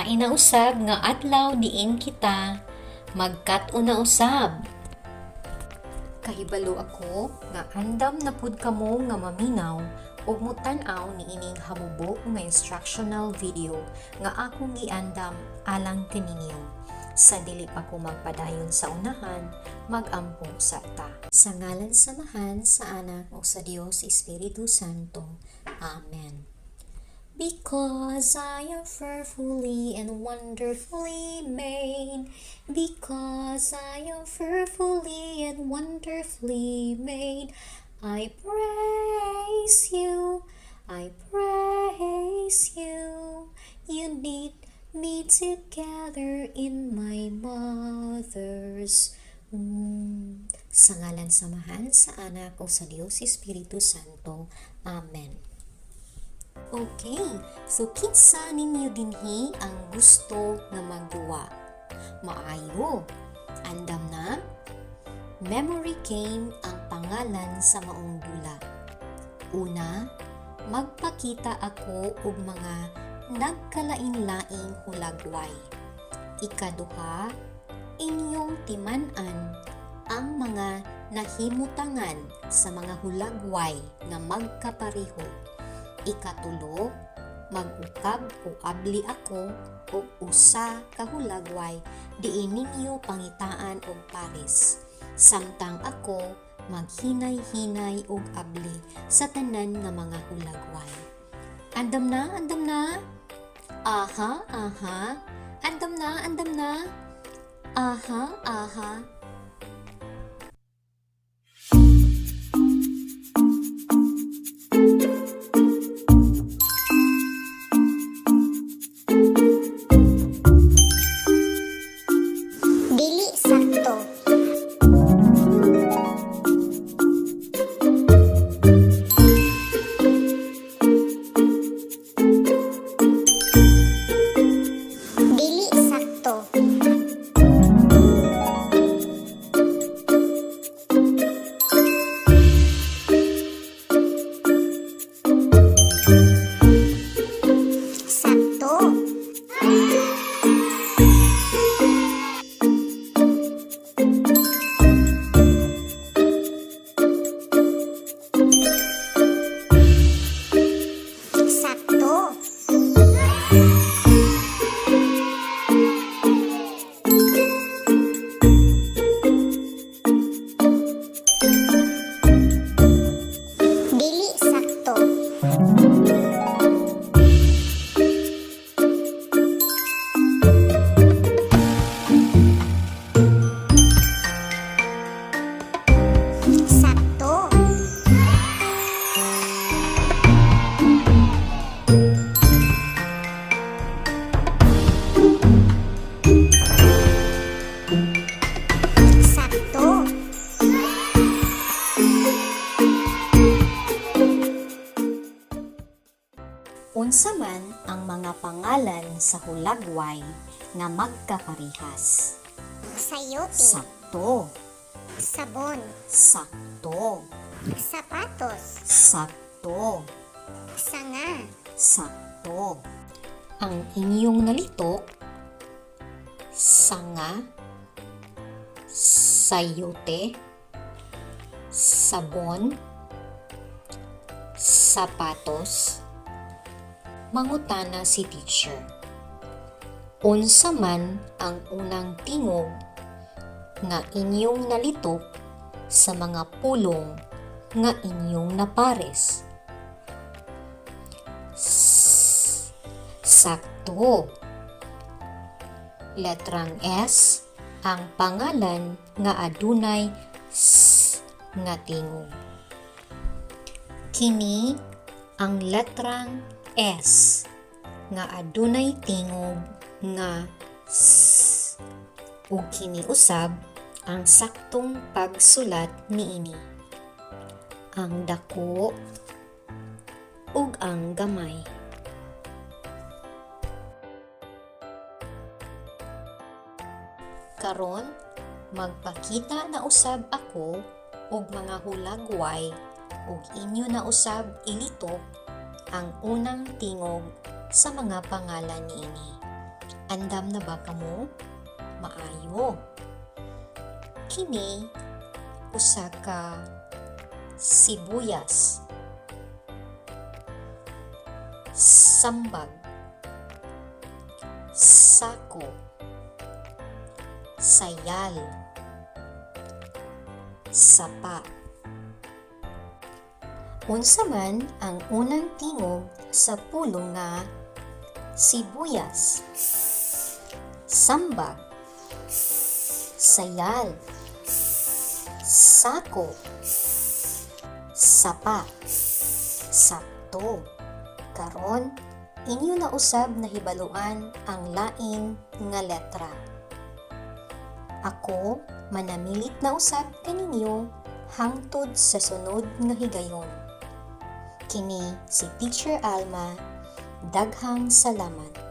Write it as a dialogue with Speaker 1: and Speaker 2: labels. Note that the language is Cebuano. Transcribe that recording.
Speaker 1: Lain na usab nga adlaw diin kita magkat-on na usab. Kahibalo ako nga andam na pud kamo nga maminaw ug motan-aw niining hamubo nga instructional video nga akong giandam alang kaninyo. Sa dili pa ko magpadayon sa unahan, mag-ampo sa ta. Sa ngalan sa Amahan, sa Anak ug sa Dios Espiritu Santo. Amen. Because I am fearfully and wonderfully made. Because I am fearfully and wonderfully made. I praise you. I praise you. You knit me together in my mother's womb. Sa ngalan sa Amahan, sa Anak, o sa Dios Espiritu Santo. Amen. Okay, so kinsa ninyo dinhi ang gusto nga magduwa? Maayo. Andam na? Memory game ang pangalan sa maong dula. Una, magpakita ako og mga nagkalain-laing hulagway. Ikaduha, inyong timan-an ang mga nahimutangan sa mga hulagway nga magkapareho. Ikatulo, mag-ukab o abli ako og usa ka hulagway diin ninyo pangitaan og pares. Samtang ako maghinay-hinay og abli sa tanan nga mga hulagway. Andam na, andam na? Aha, aha. Andam na, andam na? Aha, aha.
Speaker 2: Dili sakto. Dili sakto. Sakto. Sakto. Dili sakto. Sakto. Sakto.
Speaker 1: Unsa man ang mga pangalan sa hulagway nga magkaparehas?
Speaker 2: Sayote.
Speaker 1: Sakto.
Speaker 2: Sabon.
Speaker 1: Sakto.
Speaker 2: Sapatos.
Speaker 1: Sakto.
Speaker 2: Sanga.
Speaker 1: Sakto. Ang inyong nalitok, sanga, sayote, sabon, sapatos. Mangutana si teacher. Unsa man ang unang tingog nga inyong nalitok sa mga pulong nga inyong napares? S. Sakto. Letrang S ang pangalan nga adunay S nga tingog. Kini ang letrang S nga adunay tingog nga S. Ug kini usab ang saktong pagsulat niini. Ang dako ug ang gamay. Karon, magpakita na usab ako og mga hulagway ug inyo na usab ilitok ang unang tingog sa mga pangalan niini. Andam na ba kamo? Maayo. Kini usa ka sibuyas, sambag, sako, sayal, sapa. Unsa man ang unang tingog sa pulong nga sibuyas, sambag, sayal, sako, sapa? Sakto. Karon, inyo na usab nahibaluan ang lain nga letra. Ako, manamilit na usab kaninyo hangtod sa sunod nga higayon. Kini si Teacher Alma. Daghang salamat.